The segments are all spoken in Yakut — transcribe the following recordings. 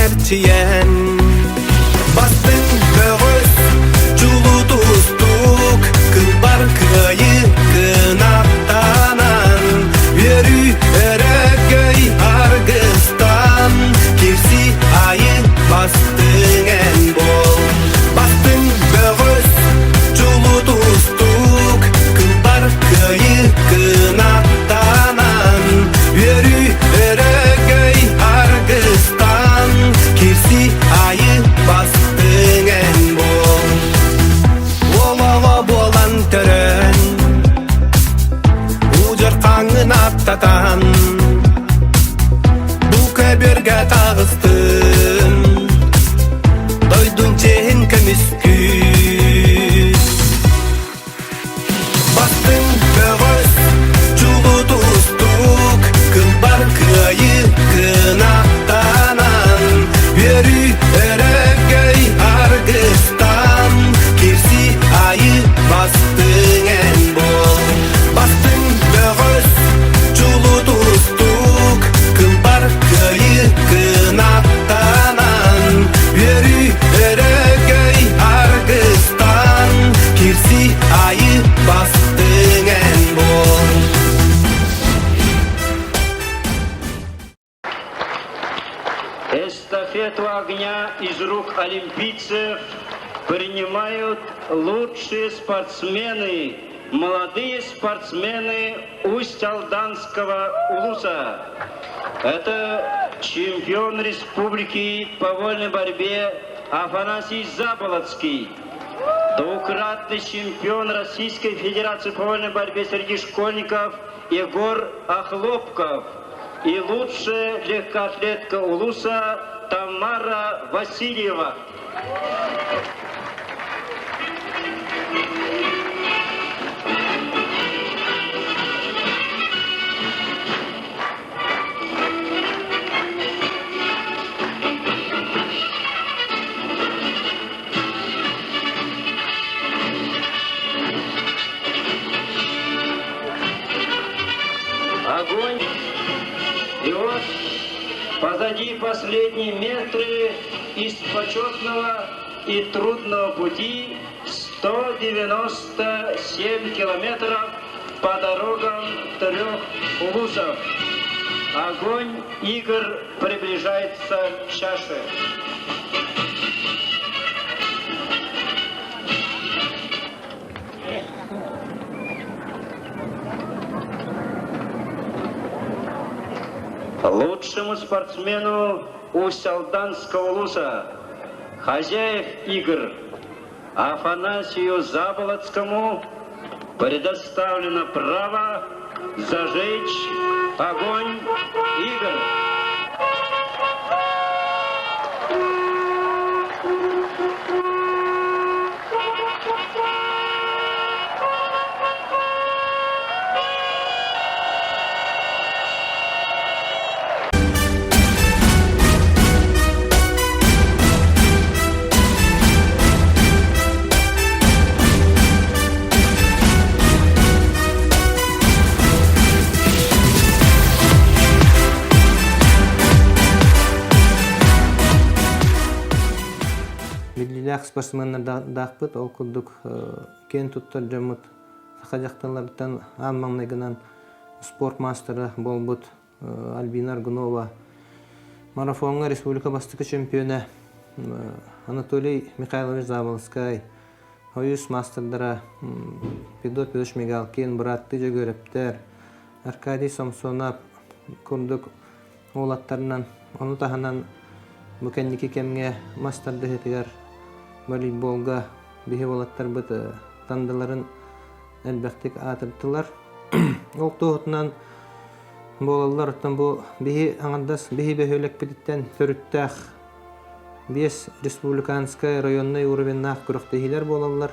эрчийэн Бастыҥ бөҕөс чулуу тустуук Кылбар кыайыы кынаттанан Үөрүү өрөгөй аргыстан Кирси айы бастыҥ эн буол Бастыҥ бөҕөс чулуу тустуук Кылбар кыайыы кынаттанан Үөрүү өрөгөй аргыстан Кирси айы бастыҥ эн буол Уолоҕо буолан төрөөн Удьар хаҥын аттатан Бу көбүөргэ таҕыстын Дойдун чиэһин көмүскүү Бастыҥ бөҕөс, чулуу тустуук, кылбар кыайыы кынаттанан, үөрүү өрөгөй аргыстан, кирси айыы бастыҥ эн буол. Бастыҥ бөҕөс, чулуу тустуук, кылбар кыайыы кынаттанан, үөрүү өрөгөй аргыстан, кирси айыы бастыҥ эн буол. Эстафету огня из рук олимпийцев принимают лучшие спортсмены, молодые спортсмены Усть-Алданского улуса. Это чемпион республики по вольной борьбе Афанасий Заболоцкий, двукратный чемпион Российской Федерации по вольной борьбе среди школьников Егор Охлопков и лучшая легкоатлетка Улуса Тамара Васильева. Огонь! И вот позади последние метры из почетного и трудного пути 197 километров по дорогам трех улусов. Огонь игр приближается к чаше. Лучшему спортсмену Усть-Алданского улуса, хозяев игр Афанасию Заболоцкому предоставлено право зажечь огонь игр. Биллиилээх спортсменнардаахпыт, ол курдук киэн туттар дьоммут саха дьахталларыттан аан маҥнайгынан спорт маастара буолбут Альбина Аргунова, марафоҥҥа республика бастакы чемпиона Анатолий Михайлович Заболоцкай, Хойус маастардара Федот Федорович Мигалкин, бырааттыы Дьөгүөрэптэр, Аркадий Самсонов курдук уолаттарынан, ону таһынан бу кэнники кэмҥэ мас тардыһыытыгар волейболга биһи уолаттарбыт тандаларын элбэхтик аатырдылар. Ол туоһутунан буолаллар. Оттон бу биһи аҥардас биһи бөһүөлэкпититтэн төрүттээх биэс республиканскай районнай уровеннаах күрэхтэһиилэр буолаллар.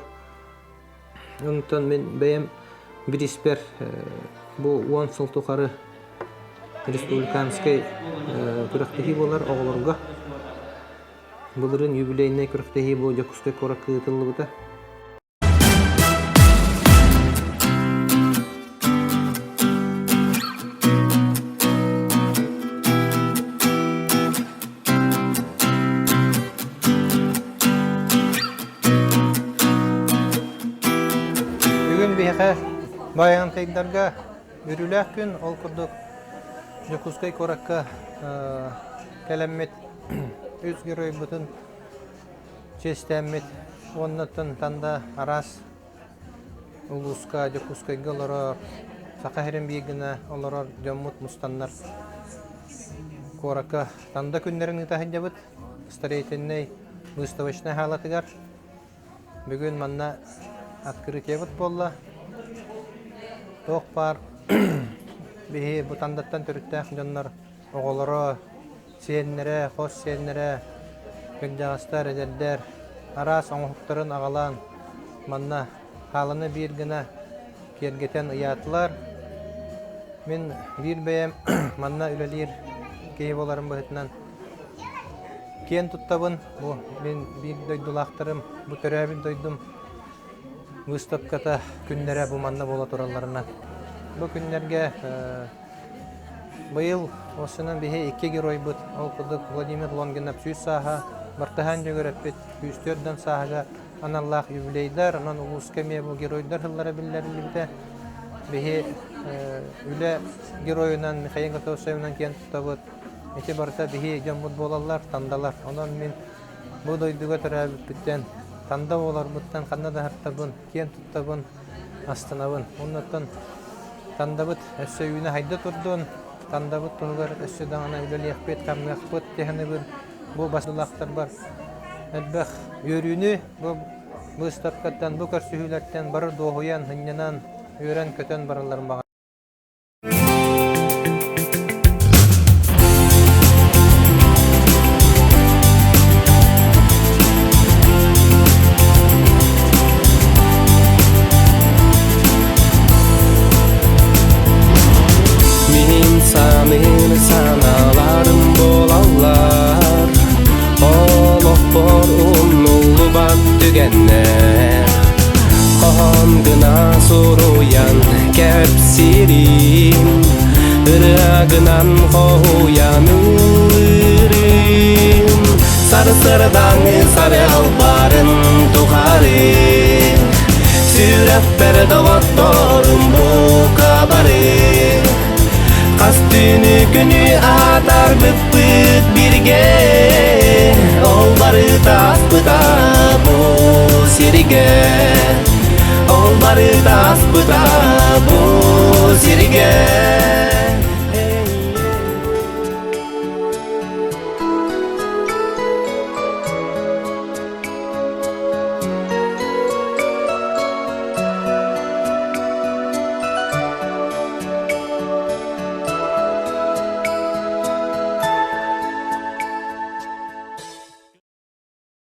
Онтон мин бэйэм бириспэр бу уон сыл тухары республиканскай күрэхтэһии буолар оҕолорго. Былырыын юбилейнай күрэхтэһии бу Дьокуускай куоракка ыытыллыбыта. Байаҕантайдарга үөрүүлээх күн, ол курдук Дьокуускай куоракка кэлэммит үс геройбутун чиэстээммит уоннаттан Танда араас улууска Дьокуускайга олорор, Саха сирин биир гына олорор дьоммут мустаннар куоракка Танда күннэрин ыыта сылдьабыт строительнай выставочнай хаалатыгар. Бүгүн манна открытиебыт буолла. Туох баар биһи бу Тандаттан төрүттээх дьоннор оҕолоро, сиэннэрэ, хос сиэннэрэ, кырдьаҕастар, эдэрдэр араас оҥоһуктарын аҕалан манна хааланы биир гына киэргэтэн ыйаатылар. Мин биир бэйэм манна үлэлиир киһи буоларым быһыытынан Киэн туттабын, бу мин биир дойдулаахтарым, бу төрөөбүт дойдум выставката күннэрэ бу манна буола туралларынан. Бу күннэргэ быйыл осынан биһи икки геройбут, ол курдук Владимир Лонгинов сүүс сааһа, Бартыһаан Дьөгүөрэппит 104 сааһыгар аналлаах юбилейдар, онон улууска эмиэ бу геройдар сыллара биллэриллибитэ. Биһи үлэ геройунан Михаил Готовцевынан киэн туттабыт. Ити барыта биһи дьоммут буолаллар, тандалар. Онон мин бу дойдуга төрөөбүппүттэн, танда буоларбыттан ханна да аһартабын, киэн туттабын, астынабын. Оннуттан тандабыт өссө үүнэ-хайда турдун, тандабыт туһугар өссө даҕаны үлэлиэхпит, хамныахпыт дьаһаныбын. Бу басылаахтарбар элбэх үөрүүнү бу быыстапкаттан, бу көрсүһүүлэртэн бары дуоһуйан, сынньанан, үөрэн-көтөн баралларын баҕарабын. Мин саныыр санааларым буолаллар Олохпор умнуллубат түгэннэр Хоһоон гына суруйан кэпсиирим Ырыа гынан хоһуйан ыллыырым Сарсырдаҥы сарыалбарын тухары Сүрэхпэр доҕотторум бука бары Хас түүнү күнү атаарбыппыт бииргэ Ол барыта ааспыта бу сиргэ Ол барыта ааспыта бу сиргэ.